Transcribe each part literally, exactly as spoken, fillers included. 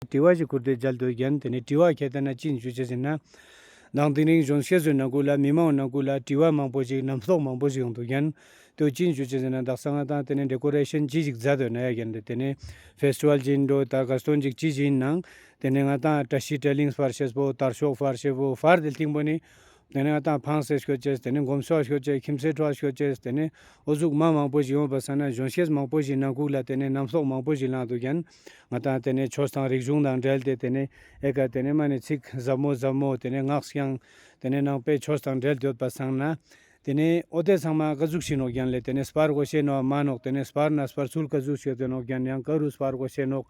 དྲི་བ་ཞིག་ཁུར་ཏེ་མཇལ་འདུག་རྒན། དེ་ནས་དྲི་བ་ཁྱེད་ལྟ་ན་ཅི་ཞུ་ཆེ་ཟེར་ན། དང་དེ་རིང་གཞོན་སྐྱེས་ཚོའི་ནང་ཁུལ་ལ་མི་མང་ནང་ཁུལ་ལ་དྲི་བ་མང་པོ་ཞིག་རྣམ་རྟོག་མང་པོ་ཞིག་ཡོང་འདུག་རྒན། དེ་ཅི་ཞུ་ཆེ་ཟེར་ན་དག་ས་ང་དང་དེ་ནས་ཌེ་ཀོ་རེ་ཤན་ཅི་ཞིག་མཛད་འདུག་ན་ཡ་རྒན། དེ་ནས་ཕེ་སི་ཊི་ཝལ་ཅི་ཡིན་འགྲོ་ད་ག་སྟོན་ཅིག་ཅི་ཞིག་ཡིན་ནང་། དེ་ནས་ང་དང་བཀྲ་ཤིས་བཀྲ་གླིང་སྤར་ཤེས་པོ་དར་ལྕོག་སྤར་ཤེས་པོ་ཕར་དེ་ཐིང་པོ་ནི། དེ་ནས་ང་དང་ཕངས་སེ་ཤོད་ཅེས། དེ་ནས་གོམས་སོགས་ཤོད་ཅེས། ཁྱིམ་སེ་ཁྲོ་ཤོད་ཅེས། དེ་ནས་འོ་ཟུག་མ་མང་པོ་ཞིག་ཡོང་བ་སང་ན་གཞོན་སྐྱེས་མང་པོ་ཞིག་ནང་ཁུག་ལ་དེ་ནས་རྣམ་རྟོག་མང་པོ་ཞིག་ལངས་འདུག་རྒན། ང་དང་དེ་ནས་ཆོས་དང་རིག་གཞུང་དང་འབྲེལ་ཏེ་དེ་ནས་ཨེ་ཀ་དེ་ནས་མ་ནས་ཚིག་ཟབ་མོ་ཟབ་མོ་དེ་ནས་ངག་རྐྱང་། དེ་ནས་ནང་པའི་ཆོས་དང་འབྲེལ་ཡོད་པ་སང་ན། དེ་ནས་ཨོ་དེ་ཚང་མ་ག་ཟུག་ཤེས་ནོག་རྒན་ལས། དེ་ནས་སྤར་གོ་ཤེས་ནོག་མ་ནོག་དེ་ནས་སྤར་ན་སྤར་ཚུལ་ག་ཟུག་ཤེས་དེ་ནོག་རྒན། ཡང་ག་རུ་སྤར་གོ་ཤེས་ནོག་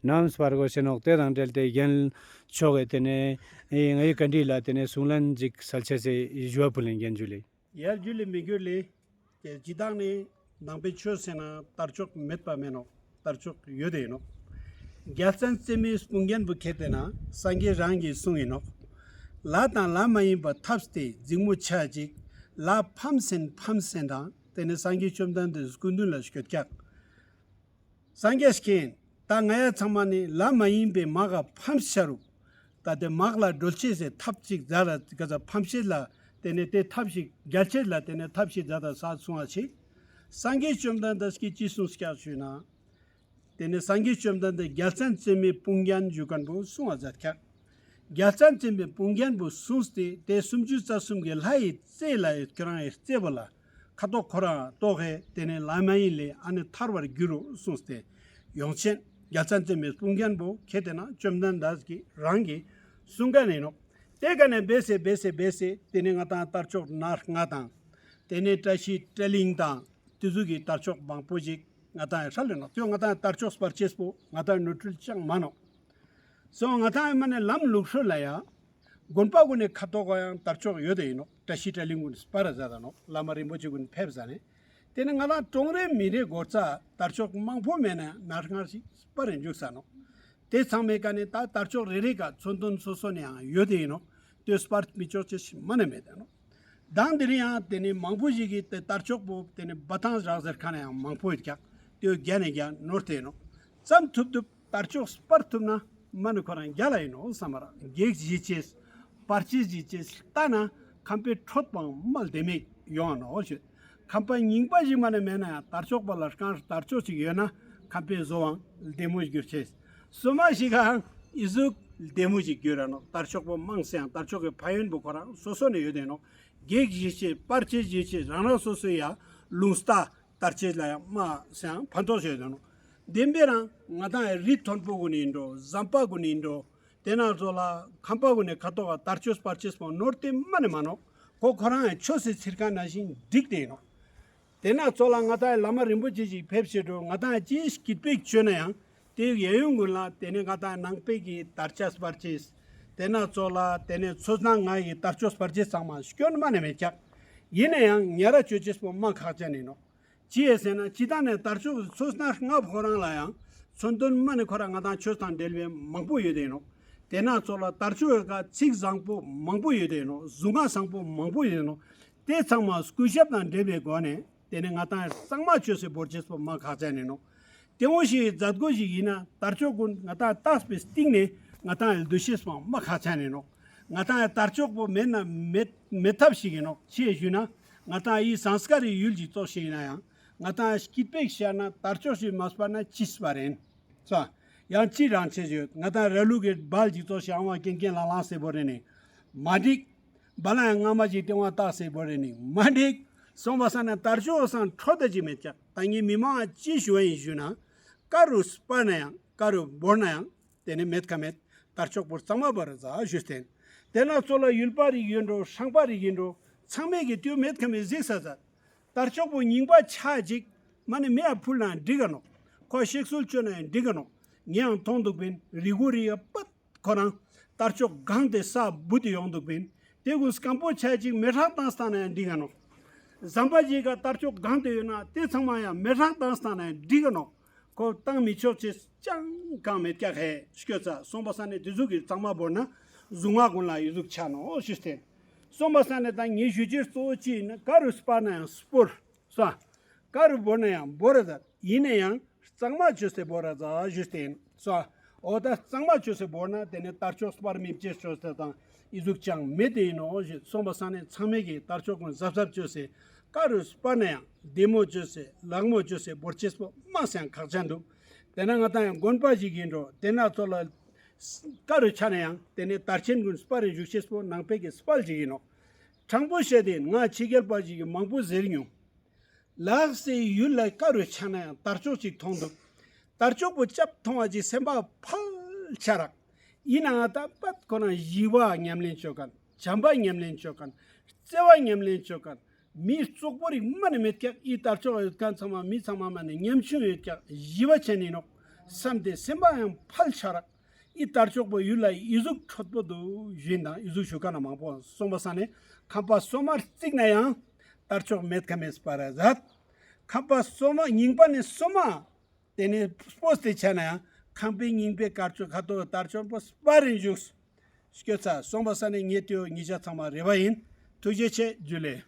ནམ་སྤར་གོ་ཤེས་ནོག་དེ་དང་འབྲེལ་ཏེ་རྒན་མཆོག་གིས་དེ་ནས་ཨེ་ངའི་བཀའ་འདྲི་ལ་དེ་ནས་གསུང་ལན་ཅིག་སལ་ཆེ་ཟེར་ཞུ་བ་ཕུལ་ལེན་རྒན། ཇུ་ལེ། ཡར་ཇུ་ལེ་མི་འགྱུར་ལེ། དེ་སྤྱི་བཏང་ནས་ནང་པའི་ཆོས་ཟེར་ན་དར་ལྕོག་མེད་པ་མེད་ནོག་དར་ལྕོག་ཡོད་དེ་ཡིན་ནོག་རྒྱལ་མཚན་བརྩེ་མའི་དཔུང་རྒྱན་པོ་ཁྱེར་ཏེ་ན་སངས་རྒྱས་རང་གིས་གསུངས་ཡིན་ནོག་ལ་དང་ལ་མ་ཡིན་པ་ཐབས་ཏེ་འཛིང་མོ་ཆ་ཅིག་ལ་ཕམ་སེན་ཕམ་སེན་དང་དེ་ནས་སངས་རྒྱས་བཅོམ་ལྡན་འདས་སྐུ་མདུན་ལ་སྐྱོད་ཀྱག་སངས་རྒྱས་ཀྱིས་ད་ང་ཡ་ཚང་མ་ནི་ལ་མ་ཡིན་པའི་མག་ག་ཕམ་ཤ་རུག་ད་དེ་མག་ལ་སྒྲོལ་ཆེས་སེ་ཐབས་ཅིག་མཛད་ལ་ག་ཚ་ཕམ་ཤེས་ལ་དེ་ནས་དེ་ཐབས་ཤིག་རྒྱལ་ཆེས་ལ་དེ་ནས་ཐབས་ཤིག་མཛད་ད་ས་གསུང་བ་ཆེ། སངས་རྒྱས་བཅོམ་ལྡན་འདས་ཀྱིས་ཅི་གསུངས་ཀྱག་ཞུས་ན། དེ་ནས་སངས་རྒྱས་བཅོམ་ལྡན་འདས་རྒྱལ་མཚན་བརྩེ་མའི་དཔུང་རྒྱན་ཞུ་མཁན་པོ་གསུང་བ་མཛད་ཀྱག་རྒྱལ་མཚན་བརྩེ་མའི་དཔུང་རྒྱན་པོ་གསུངས་ཏེ་དེ་སུམ་ཅུ་རྩ་གསུམ་གྱི་ལྷ་ཡི་རྩེ་ལ་ཡོད་ཁྱོད་རང་ཡི་རྩེ་བོ་ལ་ཁ་དོག་ཁོ་རང་ཏོག་ཧེ་དེ་ནས་ལ་མ་ཡིན་ལས་ཨ་ནི་ཐར་བར་འགྱུར་རོ་གསུངས་ཏེ། ཡོངས་ཆེན་རྒྱལ་མཚན་བརྩེ་མའི་དཔུང་རྒྱན་པོ་ཁྱེད་དེ་ན་བཅོམ་ལྡན་འདས་ཀྱིས་རང་གིས་གསུང་མཁན་ཡིན་ནོག་དེ་ག་ནས་བེ་སེ་བེ་སེ་བེ་སེ་དེ་ནས་ང་དང་དར་ལྕོག་ནར་ལྔ་དང་། དེ་ནས་བཀྲ་ཤིས་བཀྲ་གླིང་དང་། དེ་ཚོ་གི་དར་ལྕོག་མང་པོ་ཞིག་ང་དང་ཧྲ་ལེ་ནོག་དེ་ང་དང་དར་ལྕོག་སྤར་ཆེས་པོ་ང་དང་ནོར་འཁྲུལ་ཅང་མ་ནོག་སོང་ང་དང་ཨེ་མ་ནས་ལམ་ལུགས་སྲོལ་ལ་ཡ། དགོན་པ་ཀུན་ནས་ཁ་དོག་ག་ཡང་དར་ལྕོག་ཡོད་དེ་ཡིན་ནོག་བཀྲ་ཤིས་བཀྲ་གླིང་ཀུན་ནས་སྤར་ར་ཟ་ད་ནོག་བླ་མ་རིན་པོ་ཆེ་ཀུན་ནས་ཕེབས་ཟ་ནས། དེ་ནས་ང་དང་གྲོང་རེ་མི་རེ་སྒོ་རྩ་དར་ལྕོག་མང་པོ་མེད་ན་ནར་ངར་ཞིག་སྤར་རེ་འཇུག་ས་ནོག་དེ་ཚང་མའི་ཀ་ནས་ད་དར་ལྕོག་རེ་རེ་ག་མཚོན་དོན་སོ་སོ་ནས་ཡང་ཡོད་དེ་ཡིན་ནོག་དེ་སྤར་མི་ཆོག་ཅེས་མ་ནས་མེད་དེ་ནོག་དང་དེ་རིང་ཡང་དེ་ནས་མང་པོ་ཞིག་གིས་དེ་དར་ལྕོག་པོ་དེ་ནས་འབའ་ཐང་རག་ཟེར་ཁ་ན་ཡང་མང་པོ་ཡོད་ཀྱག་དེ་བརྒྱ་ནས་བརྒྱ་ནོར་ཏེ་ནོག་བཙམ་ཐུབ་ཐུབ་དར་ལྕོག་སྤར་ཐུབ་ན་མ་ནི་ཁོ་རང་རྒྱ་ལ་ཡིན་ནོག་བསམ་མ་ར་གེགས་ཞི་ཅེས་སྤར་ཅེས་ཞི་ཅེས་ལྟ་ན་ཁམས་པའི་ཁྲོད་པའང་མ་ལྡེ་མིག་ཡོང་ནོག་ཞུ། ཁམས་པ་རྙིང་པ་ཞིག་མ་ནི་མེད་ན་ཡང་དར་ལྕོག་པ་ལ་རྐང་དར་ལྕོག་ཅིག་ཡོད་ན་ཁམས་པའི་བཟོ་བའང་ལྡེ་མོ་གྱུར་ཅེས། སོ་མ་ཞིག་གང་ཨི་ཟུག་ལྡེ་མོ་ཞིག་གྱུར་ར་ནོག་དར་ལྕོག་པོ་མང་སེ་ཡང་དར་ལྕོག་གི་ཕན་ཡོན་པོ་ཁོ་རང་སོ་སོ་ནས་ཡོད་དེ་ནོག་གེགས་ཞི་ཅེས་སྤར་ཅེས་ཞི་ཅེས་རང་རང་སོ་སོའི་ཡ་ལུང་ལྟ་དར་ཅེས་ལ་ཡང་མ་སེ་ཡང་ཕན་ཐོགས་ཡོད་དེ་ནོག་བདེན་པའི་རང་ང་དང་ཡ་རི་མཐོན་པོ་ཀུན་ནས་ཡིན་འགྲོ་ཟམ་པ་ཀུན་ནས་ཡིན་འགྲོ། དེ་ན་ཚོ་ལ་ཁམས་པ་ཀུན་ནས་ཁ་དོག་ག་དར་ལྕོག་སྤར་ཅེས་པོ་ནོར་ཏེ་མ་ནི་མ་ནོག་ཁོ་ཁོ་རང་ཡང་ཆོས་སི་ཚིར་ཁ་ན་བཞིན་འགྲིག་སྟེ་ཡིན་ནོག་དེ་ན་ཚོ་ལ་ང་དང་ཡ་བླ་མ་རིན་པོ་ཆེ་ཞིག་ཕེབས་ཤེས་འགྲོ་ང་དང་ཡ་ཅིའི་སྐྱིད་པེག་བཅོས་ན་ཡང་དེ་ཡ་ཡོང་ཀུན་ལ་དེ་ནས་ང་དང་ཡ་ནང་པའི་གི་དར་ལྕོག་སྤར་ཅེས། དེ་ན་ཚོ་ལ་དེ་ནས་ཚོ་ནང་ང་ཡི་དར་ལྕོག་སྤར་ཅེས་ཚང་མ་སྐྱོན་མ་ནི་མེད་ཀྱག་ཡིན་ན་ཡང་ཉ་ར་བཅོས་ཅེས་པོ་མ་ཁག་ཅན་ཡིན་ནོག་ཅི་ཡས་ཟེར་ན་སྤྱི་བཏང་ནས་དར་ལྕོག་ཚོ་སྣ་ལྔ་ཁོ་རང་ལ་ཡང་མཚོན་དོན་མ་ནི་ཁོ་རང་ང་དང་ཆོས་དང་འབྲེལ་བའི་མང་པོ་ཡོད་དེ་ཡིན་ནོག་དེ་ན་ཚོ་ལ་དར་ལྕོག་ཡོད་ཀ་ཚིག་བཟང་པོ་མང་པོ་ཡོད་དེ་ཡིན་ནོག་གཟུངས་སྔགས་བཟང་པོ་མང་པོ་ཡོད་དེ་ཡིན་ནོག་དེ་ཚང་མ་སྐུ་ཞབས་དང་འབྲེལ་བའི་སྒོ་ནས་དེ་ནས་ང་དང་གཙང་མ་བཅོས་སེ་བོར་ཅེས་པོ་མ་ཁག་ཅན་ཡིན་ནོག་དེ་འོ་ཞིག་མཛད་སྒོ་ཞིག་ཡིན་ན་དར་ལྕོག་ཀུན་ང་དང་ཡ་བཏགས་པའི་སྟེང་ནས་ང་དང་ཡ་འདུ་ཤེས་པོ་མ་ཁག་ཅན་ཡིན་ནོག་ང་དང་ཡ་དར་ལྕོག་པོ་མེད་ན་མེད་མེད་ཐབས་ཤིག་ཡིན་ནོག་ཅི་ཡས་ཞུས་ན་ང་དང་ཡ་ཡི་སངས་ཀ་རི་ཡུལ་གྱི་ཚོགས་ཤིག་ཡིན་ན་ཡང་ང་དང་ཡ་སྐྱིད་པེག་ཤར་ན་དར་ལྕོག་ཞིག་མ་སྤར་ན་ཅི་སྤར་ཡིན། སོ། ཡང་ཅི་རང་ཆེ་ཡོད་ང་དང་ར་ལུག་གི་སྦལ་གྱི་ཚོགས་ཤིག་ཨང་བ་ཀན་ཀན་ལང་ལང་སེ་བོར་རེ་ནི་མ་འགྲིག་སྦལ་ཡང་རྔ་མ་ཞིག་སྟེང་བ་བཏགས་སེ་བོར་རེ་ནི་མ་འགྲིག་སོང་བ་ས་ན་དར་ལྕོག་སང་འཕྲོ་ད་ཅིག་མེད་ཀྱག་ད་ངས་མི་མང་ཅི་ཞུ་བ་ཡིན་ཞུ་ན། ཀ་རུ་སྤར་ན་ཡང་ཀ་རུ་བོར་ན་ཡང་དེ་ནི་མེད་ཁ་མེད་དར་ལྕོག་པོར་གཙང་མ་བོར་ཟ་ཞུས་ཏེ། དེ་ན་ཚོ་ལ་ཡུལ་པ་རིགས་ཡོད་འགྲོ་ཧྲང་པ་རིགས་ཡིན་འགྲོ་ཚང་མས་ཀྱི་དུས་མེད་ཁ་མེད་གཟིགས་ས་ཟ། དར་ལྕོག་པོ་རྙིང་པ་ཆ་ཅིག་མ་ནི་མེ་ཡ་ཕུལ་ན་འགྲིག་ག་ནོག་ཁོ་གཤེགས་གསོལ་བཅོས་ན་ཡང་འགྲིག་ག་ནོག་ངས་ཡང་མཐོང་འདུག་པིན་རི་གུ་རི་ཡ་པད་ཁོ་རང་དར་ལྕོག་གང་དེ་ས་བུད་དེ་ཡོང་འདུག་པིན་དེ་ཀུན་སྐམ་པོ་ཆ་ཅིག་མེ་ཧྲག་བཏང་སྟངས་ན་ཡང་འགྲིག་ག་ནོག་ཟམ་པ་ཅིག་ག་དར་ལྕོག་གང་དེ་ཡོད་ན་དེ་ཚང་མ་ཡང་མེ་ཧྲག་བཏང་སྟངས་ན་ཡང་འགྲིག་ག་ནོག་ཁོ་བཏང་མི་ཆོག་ཅེས་ཅང་གང་མེད་ཀྱག་ཧེ་སྐྱོ་ཚ་སོང་པ་ས་ནས་དེ་ཟུག་གི་གཙང་མ་བོར་ན་གཟུངས་སྔགས་ཀུན་ལ་ཡི་ཟུག་ཆ་ནོག་ཞུས་ཏེ། སོང་པ་ས་ནས་ད་ངའི་ཞུ་རྒྱུ་གཙོ་བོ་ཅི་ཡིན་ན་ཀ་རུ་སྤར་ན་ཡང་སྤོར། སོ། ཀ་རུ་བོར་ན་ཡང་བོར་ར་ད་ཡིན་ན་ཡང་གཙང་མ་བཅོས་ཏེ་བོར་ར་ད་ཞུས་ཏེ་ཡིན། སོ། འོ་ད་གཙང་མ་བཅོས་སེ་བོར་ན་དེ་ནས་དར་ལྕོག་སྤར་མི་བཅས་བཅོས་སེ་དང་ཨི་ཟུག་ཅང་མེད་དེ་ཡིན་ནོ་ཞེས་གསུངས་པ་སང་ནས་ཚང་མས་ཀྱིས་དར་ལྕོག་ཀུན་གཟབ་གཟབ་བཅོས་སེ་ཀ་རུ་སྤར་ན་ཡང་བདེ་མོ་བཅོས་སེ་ལག་མོ་བཅོས་སེ་བོར་ཅེས་པོ་མང་སེ་ཡང་ཁག་ཅན་འདུག་དེ་ན་ང་དང་ཡང་དགོན་པ་ཞིག་ཡིན་འགྲོ་དེ་ན་ཚོ་ལ་ཀ་རུ་ཆ་ན་ཡང་དེ་ནས་དར་ཆེན་ཀུན་སྤར་རིན་བཞུགས་ཅེས་པོ་ནང་པའི་གི་སྤར་ཞིག་ཡིན་ནོ། དྲང་པོ་བཤད་དེ་ང་ཕྱི་རྒྱལ་པ་ཞིག་གིས་མང་པོ་ཟེར་མྱོང་། ལགས་སེ་ཡུལ་ལ་ཀ་རུ་ཆ་ན་ཡང་དར་ལྕོག་ཅིག་མཐོང་འདུག་དར་ལྕོག་པོ་ཅབ་མཐོང་བ་ཅིག་སེམས་པ་ཕལ་ཆ་རག་ཡིན་ནའང་ད་པད་ཁོ་རང་ཞི་བ་ཉམས་ལེན་བཅོ་མཁན། བྱམས་པ་ཉམས་ལེན་བཅོ་མཁན། བརྩེ་བ་ཉམས་ལེན་བཅོ་མཁན། མི་བཙོག་པོ་རིགས་མ་ནི་མེད་ཀྱག་ཨི་དར་ལྕོག་ཡོད་མཁན་ཚང་མ་མི་ཚང་མ་མ་ནི་ཉམ་ཆུང་ཡོད་ཀྱག་ཞི་བ་ཅན་ཡིན་ནོག་བསམ་སྟེ་སེམས་པ་ཡང་ཕལ་ཆ་རག་ཨི་དར་ལྕོག་པོ་ཡུལ་ལ་ཨི་ཟུག་འཕྲོད་པོ་འདུག་ཞུས་དང་ཨི་ཟུག་ཞུ་མཁན་མང་པོ་གསུངས་པ་སང་ནས་ཁང་པ་སོ་མ་བརྩིགས་ན་ཡང་དར་ལྕོག་མེད་ཁ་མེད་སྤར་ར་ཟད། ཁང་པ་སོ་མ་རྙིང་པ་ནས་སོ་མ། དེ་ནས་སྤོས་ཏེ་ཆ་ན་ཡང་ཁང་པའི་རྙིང་པའི་དཀར་ཕྱོགས་ཁ་ཐོག་དར་ལྕོག་པོ་སྤར་རིན་བཞུགས། སྐྱོ་ཚ་སོང་པ་ས་ནས་ངས་ལྟོས་ཉིས་ཆ་ཚང་མ་རེ་བ་ཡིན། ཐུགས་རྗེ་ཆེ་ཇུ་ལེ།